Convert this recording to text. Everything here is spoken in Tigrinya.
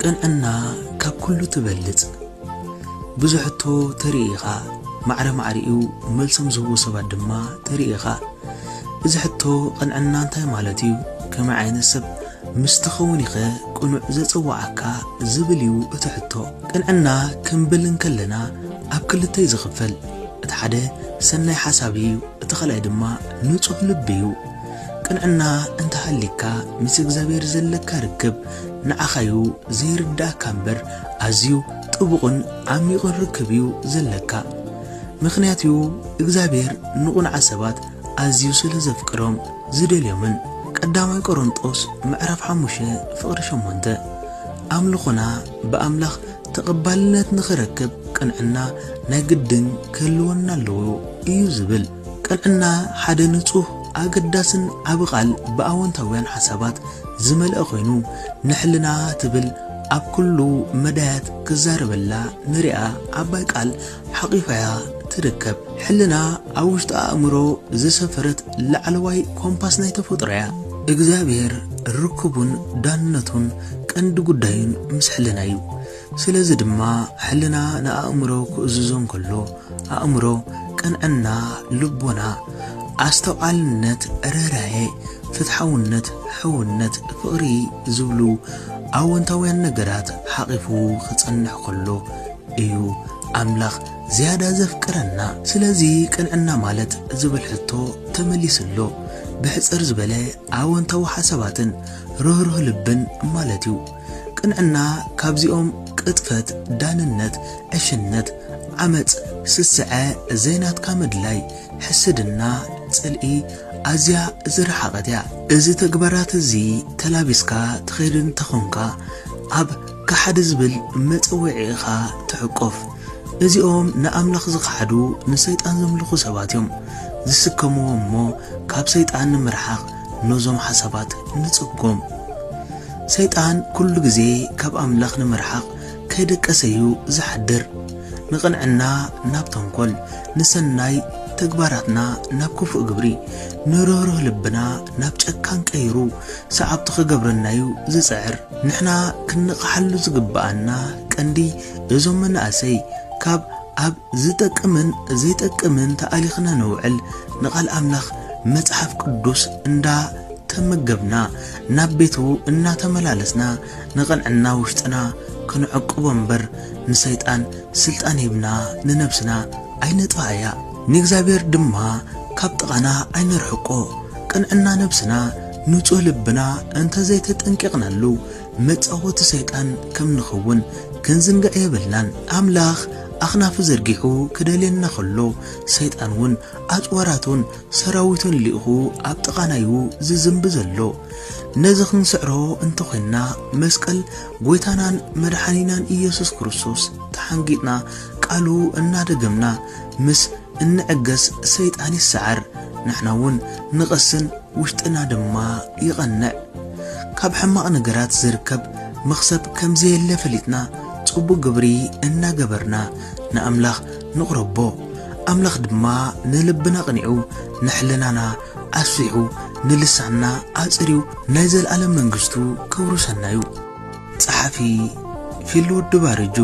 ቅንዕና ካብ ኩሉ ትበልጽ። ብዙሕ ሕቶ ተርኢ ኢኻ፣ ማዕረ ማዕሪኡ መልሶም ዝህቡ ሰባት ድማ ተርኢ ኢኻ። እዚ ሕቶ ቅንዕና እንታይ ማለት እዩ? ከመይ ዓይነት ሰብ ምስ ትኸውን ኢኸ ቅኑዕ ዘጸዋዓካ? ዝብል እዩ እቲ ሕቶ። ቅንዕና ክንብል እንከለና ኣብ ክልተ እዩ ዝኽፈል። እቲ ሓደ ሰናይ ሓሳብ እዩ፣ እቲ ካልኣይ ድማ ንጹህ ልቢ እዩ። ቅንዕና እንተሃሊካ ምስ እግዚኣብሔር ዘለካ ርክብ ንዓኻዩ ዘይርዳእካ እምበር ኣዝዩ ጥቡቕን ዓሚቑን ርክብ እዩ ዘለካ። ምኽንያት እዩ እግዚኣብሔር ንቕኑዓት ሰባት ኣዝዩ ስለ ዘፍቅሮም ዝደልዮምን። ቀዳማይ ቆሮንጦስ ምዕራፍ ሓሙሽተ ፍቕሪ ሸሞንተ ኣምልኾና ብኣምላኽ ተቐባልነት ንኽረክብ ቅንዕና ናይ ግድን ክህልወና ኣለዎ እዩ ዝብል። ቅንዕና ሓደ ንጹህ ኣገዳስን ዓቢ ቃል ብኣወንታውያን ሓሳባት ዝመልአ ኮይኑ ንሕልና ትብል ኣብ ኩሉ መዳያት ክዛረበላ ንሪኣ ዓባይ ቃል ሓቒፋያ ትርከብ። ሕልና ኣብ ውሽጢ ኣእምሮ ዝሰፈረት ላዕለዋይ ኮምፓስ ናይ ተፈጥሮ እያ። እግዚኣብሔር ርክቡን ዳንነቱን ቀንዲ ጉዳዩን ምስ ሕልና እዩ። ስለዚ ድማ ሕልና ንኣእምሮ ክእዝዞ እንከሎ ኣእምሮ፣ ቅንዕና፣ ልቦና፣ ኣስተውዓልነት፣ ርህራሄ፣ ፍትሓውነት፣ ሕውነት፣ ፍቕሪ ዝብሉ ኣወንታውያን ነገራት ሓቒፉ ክጸንሕ ከሎ እዩ ኣምላኽ ዝያዳ ዘፍቅረና። ስለዚ ቅንዕና ማለት ዝብል ሕቶ ተመሊሱ ኣሎ። ብሕጽር ዝበለ ኣወንታዊ ሓሳባትን ርህሩህ ልብን ማለት እዩ። ቅንዕና ካብዚኦም ቅጥፈት፣ ዳንነት፣ ዕሽነት፣ ዓመጽ፣ ስስዐ፣ ዘይናትካ ምድላይ፣ ሕስድና፣ ጽልኢ ኣዝያ ዝረሓቐት እያ። እዚ ተግባራት እዚ ተላቢስካ ትኸይድ እንተኾንካ ኣብ ከሓዲ ዝብል መጸውዒ ኢኻ ትሕቆፍ። እዚኦም ንኣምላኽ ዝኸሓዱ ንሰይጣን ዘምልኹ ሰባት እዮም። ዝስከምዎ እሞ ካብ ሰይጣን ንምርሓቕ ነዞም ሓሳባት ንጽጎም። ሰይጣን ኩሉ ግዜ ካብ ኣምላኽ ንምርሓቕ ከይደቀሰ እዩ ዝሓድር። ንቕንዕና ናብ ተንኮል፣ ንሰናይ ተግባራትና ናብ ክፉእ ግብሪ፣ ንርህሩህ ልብና ናብ ጨካን ቀይሩ ሰዓብቲ ክገብረና እዩ ዝጽዕር። ንሕና ክንነቕሓሉ ዝግብኣና ቀንዲ እዞም መናእሰይ ካብ ኣብ ዝጠቅምን ዘይጠቅምን ተኣሊኽና ነውዕል፣ ንቓል ኣምላኽ መጽሓፍ ቅዱስ እንዳ ተመገብና ናብ ቤቱ እናተመላለስና ንቕንዕና ውሽጥና ክንዕቅቦ እምበር ንሰይጣን ስልጣን ሂብና ንነብስና ኣይነጥፍኣያ። ንእግዚኣብሔር ድማ ካብ ጥቓና ኣይነርሕቆ። ቅንዕና ነብስና ንጹህ ልብና እንተዘይተጠንቂቕናሉ መጻወቲ ሰይጣን ከም ንኸውን ክንዝንግዕ የብልናን። ኣምላኽ ኣኽናፉ ዘርጊሑ ክደልየና ከሎ ሰይጣን እውን ኣጽዋራቱን ሰራዊቱን ልኢኹ ኣብ ጥቓና እዩ ዝዝንቢ ዘሎ። ነዚ ክንስዕሮ እንተኾይንና መስቀል ጐይታናን መድሓኒናን ኢየሱስ ክርስቶስ ተሓንጊጥና ቃሉ እናደገምና ምስ እንዕገስ ሰይጣን ይሰዓር፣ ንሕና እውን ንቐስን ውሽጥና ድማ ይቐንዕ። ካብ ሕማቕ ነገራት ዝርከብ መኽሰብ ከም ዘየለ ፈሊጥና ጽቡቕ ግብሪ እናገበርና ንኣምላኽ ንቕረቦ። ኣምላኽ ድማ ንልብና ኣቕኒዑ ንሕልናና ኣስፊሑ ንልሳንና ኣጽርዩ ናይ ዘለኣለም መንግስቱ ከውርሰና እዩ። ጸሓፊ ፊልወድ ባረጁ።